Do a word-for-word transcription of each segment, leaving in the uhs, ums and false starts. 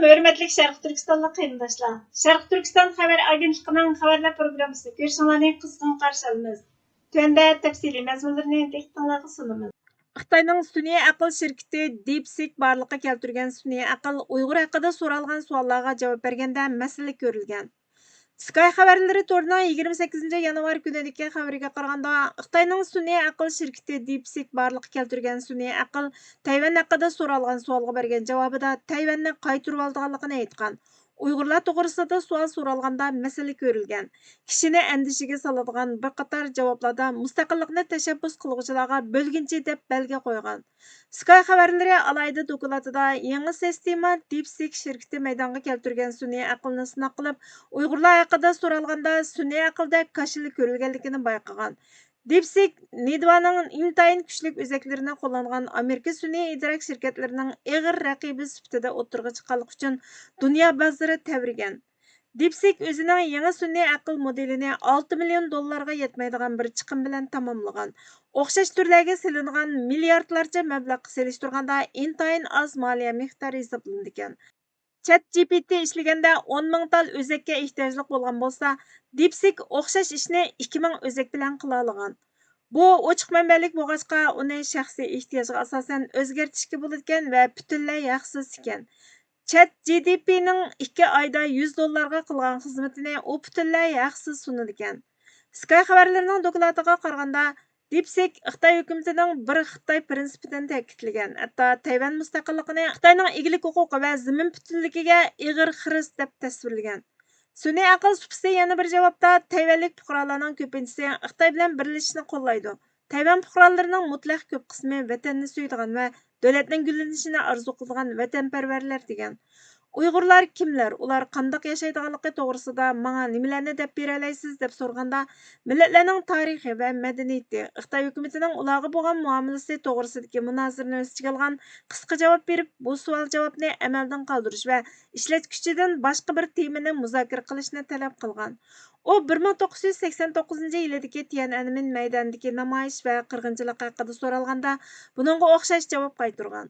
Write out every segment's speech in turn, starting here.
ھۆرمەتلىك شەرقىي تۈركىستانلىق قېرىنداشلار، شەرقىي تۈركىستان خەۋەر ئاگېنتلىقىنىڭ خەۋەرلەر پروگراممىسىنى كۆرۈشۈڭلارنى قىزغىن قارشى ئالىمىز. تۆۋەندە تەپسىلىي مەزمۇنلىرىنى دىققىتىڭلارغا سۇنىمىز. خىتاينىڭ سۈنئىي ئەقىل شىركىتى دىپسىك بارلىققا كەلتۈرگەن سۈنئىي ئەقىل ئۇيغۇر ھەققىدە سورالغان سوئاللارغا جاۋاب بەرگەندە مەسىلىلىك كۆرۈلگەن. سكاي خەۋەرلىرى تورىنىڭ يىگىرمە سەككىزىنچى يانۋار كۈنىدىكى خەۋىرىگە قارىغاندا، خىتاينىڭ سۈنئىي ئەقىل شىركىتى دىپسىك بارلىققا كەلتۈرگەن سۈنئىي ئەقىل تەيۋەن ھەققىدە سورالغان سوئالغا بەرگەن جاۋابىدا تەيۋەننى قايتۇرۇۋالىدىغانلىقىنى ئېيتقان. ئۇيغۇرلار توغرىسىدا سوئال سورالغاندا مەسىلە كۆرۈلگەن. كىشىنى ئەندىشىگە سالىدىغان بىر قاتار جاۋابلاردا مۇستەقىللىقنى تەشەببۇس قىلغۇچىلارغا بۆلگۈنچى دەپ بەلگە قويغان. سكاي خەۋەرلىرى ئالاھىدە دوكلاتىدا يېڭى سىستېما دىپسىك شىركىتى مەيدانغا كەلتۈرگەن سۈنئىي ئەقىلنى سىناق قىلىپ، ئۇيغۇرلار ھەققىدە سورالغاندا سۈنئىي ئەقىلدە كاشىلا كۆرۈلگەنلىكىنى بايقىغان. دىپسىك نىدۋانىڭ ئىنتايىن كۈچلۈك ئۆزەكلىرىنى قوللانغان ئامېرىكا سۈنئىي ئىدراك شىركەتلىرىنىڭ ئېغىر رەقىبى سۈپىتىدە ئوتتۇرىغا چىققانلىقى ئۈچۈن دۇنيا بازىرى تەۋرىگەن. دىپسىك ئۆزىنىڭ يېڭى سۈنئىي ئەقىل مودېلىنى ئالتە مىليون دوللارغا يەتمەيدىغان بىر چىقىم بىلەن تاماملىغان. ئوخشاش تۈرلەرگە سېلىنغان مىلياردلارچە مەبلەغقە سېلىشتۇرغاندا ئىنتايىن ئاز مالىيە مىقدارى ھېسابلىنىدىكەن. چات جى پى تى ئىشلىگەندە ئون مىڭ تال ئۆزەككە ئېھتىياجلىق بولغان بولسا، دىپسىك ئوخشاش ئىشنى ئىككى مىڭ ئۆزەك بىلەن قىلالىغان. بۇ ئوچۇق مەنبەلىك بولغاچقا، ئۇنى شەخسىي ئېھتىياجغا ئاساسەن ئۆزگەرتىشكە بولىدىكەن ۋە پۈتۈنلەي ھەقسىز ئىكەن. چات جى دى پىنىڭ ئىككى ئايدا يۈز دوللارغا قىلغان خىزمىتىنى ئۇ پۈتۈنلەي ھەقسىز سۇنىدىكەن. سكاي خەۋەرلىرىنىڭ دوكلاتىغا قارىغاندا، دىپسىك خىتاي ھۆكۈمىتىنىڭ بىر خىتاي پىرىنسىپىدىن تەكىتلىگەن، ھەتتا تەيۋەن مۇستەقىللىقىنى خىتاينىڭ ئىگىلىك ھوقۇقى ۋە زېمىن پۈتۈنلۈكىگە ئېغىر خىرىس دەپ تەسۋىرلىگەن. سۈنئىي ئەقىل سۇپىسى يەنە بىر جاۋابتا تەيۋەنلىك پۇقرالارنىڭ كۆپىنچىسى خىتاي بىلەن بىرلىشىشنى قوللايدۇ. تەيۋەن پۇقرالىرىنىڭ مۇتلەق كۆپ قىسمى ۋەتەننى سۆيىدىغان ۋە دۆلەتنىڭ گۈللىنىشىنى ئارزۇ قىلىدىغان ۋەتەنپەرۋەرلەر، دېگەن. ئۇيغۇرلار كىملەر، ئۇلار قانداق ياشايدىغانلىقى توغرىسىدا ماڭا نېمىلەرنى دەپ بېرەلەيسىز؟ دەپ سورىغاندا، مىللەتلەرنىڭ تارىخى ۋە مەدەنىيىتى، خىتاي ھۆكۈمىتىنىڭ ئۇلارغا بولغان مۇئامىلىسى توغرىسىدىكى مۇنازىرىنى ئۆز ئىچىگە ئالغان قىسقا جاۋاب بېرىپ، بۇ سوئال-جاۋابنى ئەمەلدىن قالدۇرۇش ۋە ئىشلەتكۈچىدىن باشقا بىر تېمىنى مۇزاكىرە قىلىشنى تەلەپ قىلغان. ئۇ بىر مىڭ توققۇز يۈز سەكسەن توققۇزىنچى يىلىدىكى تيەنئەنمېن مەيدانىدىكى نامايىش ۋە قىرغىنچىلىق ھەققىدە سورالغاندا، بۇنىڭغا ئوخشاش جاۋاب قايتۇرغان.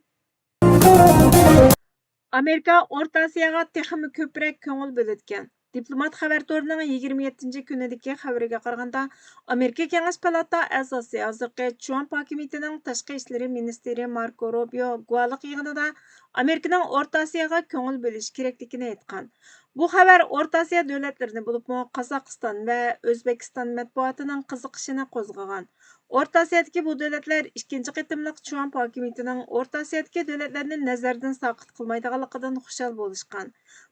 ئامېرىكا ئورتا ئاسىياغا تېخىمۇ كۆپرەك كۆڭۈل بۆلىدىكەن. دىپلومات خەۋەر تورىنىڭ يىگىرمە يەتتىنچى كۈنىدىكى خەۋىرىگە قارىغاندا، ئامېرىكا كېڭەش پالاتا ئەزاسى، ھازىرقى ترامپ ھاكىمىيىتىنىڭ تاشقى ئىشلىرى مىنىستىرى ماركو روبىيو گۇالىق يىغىنىدا ئامېرىكىنىڭ ئورتا ئاسىياغا كۆڭۈل بۆلۈشى كېرەكلىكىنى ئېيتقان. بۇ خەۋەر ئورتا ئاسىيا دۆلەتلىرىنى، بولۇپمۇ قازاقىستان ۋە ئۆزبېكىستان مەتبۇئاتىنىڭ قىزىقىشىنى قوزغىغان. ئورتا ئاسىيادىكى بۇ دۆلەتلەر ئىككىنچى قېتىملىق ترامپ ھاكىمىيىتىنىڭ ئورتا ئاسىيادىكى دۆلەتلەرنى نەزەردىن ساقىت قىلمايدىغانلىقىدىن خۇشال بولۇشقان.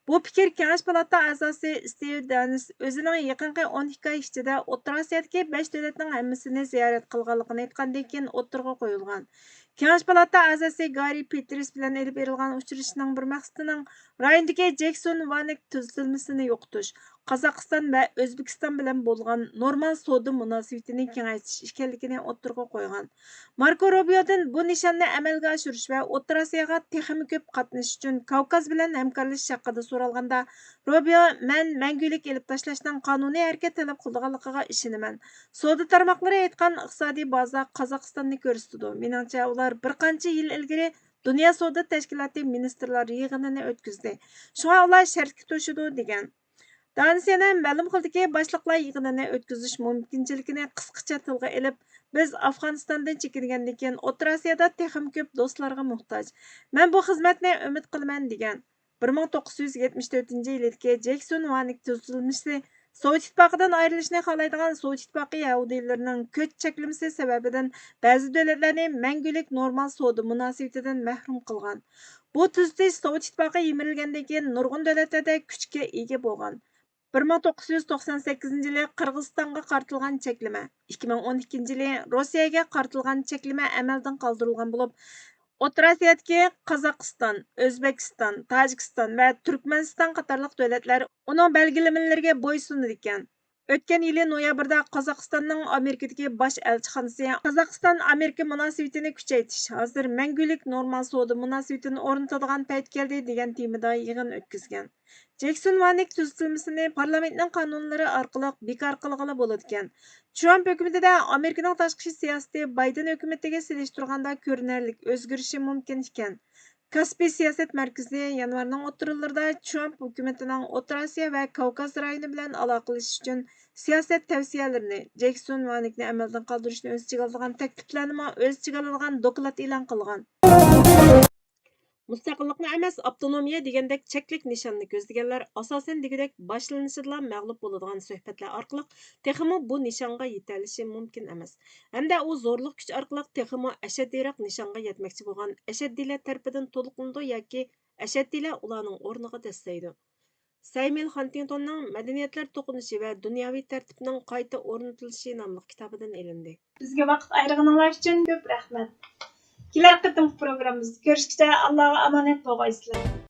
بۇ پىكىر كېڭەش پالاتا ئەزاسى ستىۋ دانىس ئۆزىنىڭ يېقىنقى ئون ئىككى ئاي ئىچىدە ئوتتۇرا ئاسىيادىكى بەش دۆلەتنىڭ ھەممىسىنى زىيارەت قىلغانلىقىنى ئېيتقاندىن كېيىن ئوتتۇرىغا قويۇلغان. كېڭەش پالاتا ئەزاسى گاررى پېتېرس بىلەن ئېلىپ بېرىلغان ئۇچرىشىشنىڭ بىر مەقسىتىنىڭ رايوندىكى جېكسون ۋانىك تۈزۈلمىسىنى يوقىتىش، قازاقىستان ۋە ئۆزبېكىستان بىلەن بولغان نورمال سودا مۇناسىۋىتىنى كېڭەيتىش ئىكەنلىكىنى ئوتتۇرىغا قويغان. ماركو روبىيودىن بۇ نىشاننى ئەمەلگە ئاشۇرۇش ۋە ئوتتۇرا ئاسىياغا تېخىمۇ كۆپ قاتنىشىش ئۈچۈن كاۋكاز بىلەن ھەمكارلىشىش ھەققىدە سورالغاندا، روبىيو، مەن مەڭگۈلۈك ئېلىپ تاشلاشنىڭ قانۇنىي ھەرىكەت تەلەپ قىلىدىغانلىقىغا ئىشىنىمەن. سودا تارماقلىرى ئېيتقان ئىقتىسادىي بازا قازاقىستاننى كۆرسىتىدۇ. مېنىڭچە، ئۇلار بىر قانچە يىل ئىلگىرى دۇنيا سودا تەشكىلاتى مىنىستىرلار يىغىنىنى ئۆتكۈزدى. شۇڭا ئۇلار شەرتكە توشىدۇ، دېگەن. دانىس يەنە مەلۇم قىلدىكى، باشلىقلار يىغىنىنى ئۆتكۈزۈش مۇمكىنچىلىكىنى قىسقىچە تىلغا ئېلىپ، بىز ئافغانىستاندىن چېكىنگەندىن كېيىن ئوتتۇرا ئاسىيادا تېخىمۇ كۆپ دوستلارغا موھتاج. مەن بۇ خىزمەتنى ئۈمىد قىلىمەن، دېگەن. بىر مىڭ توققۇز يۈز يەتمىش تۆتىنچى يىلىدىكى جېكسون ۋانىك تۈزۈلمىسى سوۋېت ئىتتىپاقىدىن ئايرىلىشنى خالايدىغان سوۋېت ئىتتىپاقى يەھۇدىيلىرىنىڭ كۆچ چەكلىمىسى سەۋەبىدىن بەزى دۆلەتلەرنى مەڭگۈلۈك نورمال سودا مۇناسىۋىتىدىن مەھرۇم قىلغان. بۇ تۈزىتىش سوۋېت ئىتتىپاقى يىمىرىلگەندىن كېيىن نۇرغۇن دۆلەتلەردە كۈچكە ئىگە بولغان. بىر مىڭ توققۇز يۈز توقسان سەككىزىنچى يىلى قىرغىزىستانغا قارىتىلغان چەكلىمە، ئىككى مىڭ ئون ئىككىنچى يىلى روسىيەگە قارىتىلغان چەكلىمە ئەمەلدىن قالدۇرۇلغان بولۇپ، ئوتتۇرا ئاسىيادىكى قازاقىستان، ئۆزبېكىستان، تاجىكىستان ۋە تۈركمەنىستان قاتارلىق دۆلەتلەر ئۇنىڭ بەلگىلىمىلىرىگە بويسۇنىدىكەن. ئۆتكەن يىلى نويابىردا قازاقىستاننىڭ ئامېرىكىدىكى باش ئەلچىخانىسى قازاقىستان ئامېرىكا مۇناسىۋىتىنى كۈچەيتىش، ھازىر مەڭگۈلۈك نورمال سودا مۇناسىۋىتىنى ئورنىتىدىغان پەيت كەلدى، دېگەن تېمىدا يىغىن ئۆتكۈزگەن. جېكسون ۋانىك تۈزىتىلمىسىنى پارلامېنتنىڭ قانۇنلىرى ئارقىلىق بىكار قىلغىلى بولىدىكەن. ترامپ ھۆكۈمىتىدە ئامېرىكىنىڭ تاشقى سىياسىتى بايدېن ھۆكۈمىتىگە سېلىشتۇرغاندا كۆرۈنەرلىك ئۆزگىرىشى مۇمكىن ئىكەن. كاسپىي سىياسەت مەركىزى يانۋارنىڭ ئوتتۇرىلىرىدا ترامپ ھۆكۈمىتىنىڭ ئوتتۇرا ئاسىيا ۋە كاۋكاز رايونى بىلەن ئالاقىلىشىش ئۈچۈن سىياسەت تەۋسىيەلىرىنى، جېكسون ۋانگنى ئەمەلدىن قالدۇرۇشنى ئۆز ئىچىگە ئالىدىغان تەكلىپلەرنىمۇ ئۆز ئىچىگە ئالىدىغان دوكلات ئېلان قىلغان. مۇستەقىللىقنى ئەمەس، ئاپتونومىيە دېگەندەك چەكلىك نىشاننى كۆزلىگەنلەر ئاساسەن دېگۈدەك باشلىنىشىدىلا مەغلۇپ بولىدىغان سۆھبەتلەر ئارقىلىق تېخىمۇ بۇ نىشانغا يېتەلىشى مۇمكىن ئەمەس. ھەمدە ئۇ زورلۇق كۈچ ئارقىلىق تېخىمۇ ئەشەددىيرەك نىشانغا يەتمەكچى بولغان ئەشەددىيلەر تەرىپىدىن تولۇقلىنىدۇ ياكى ئەشەددىيلەر ئۇلارنىڭ ئورنىغا دەسسەيدۇ. سەيمىل خانتىڭتوننىڭ مەدەنىيەتلەر توقۇنۇشى ۋە دۇنياۋى تەرتىپنىڭ قايتا ئورنىتىلىشى ناملىق كىتابىدىن ئېلىندى. بىزگە ۋاقىت ئايرىغىنىڭلار ئۈچۈن كۆپ رەھمەت. كېلەر قېتىمقى پروگراممىمىزدا كۆرۈشكىچە ئاللاغا ئامانەت بولغايسىلەر.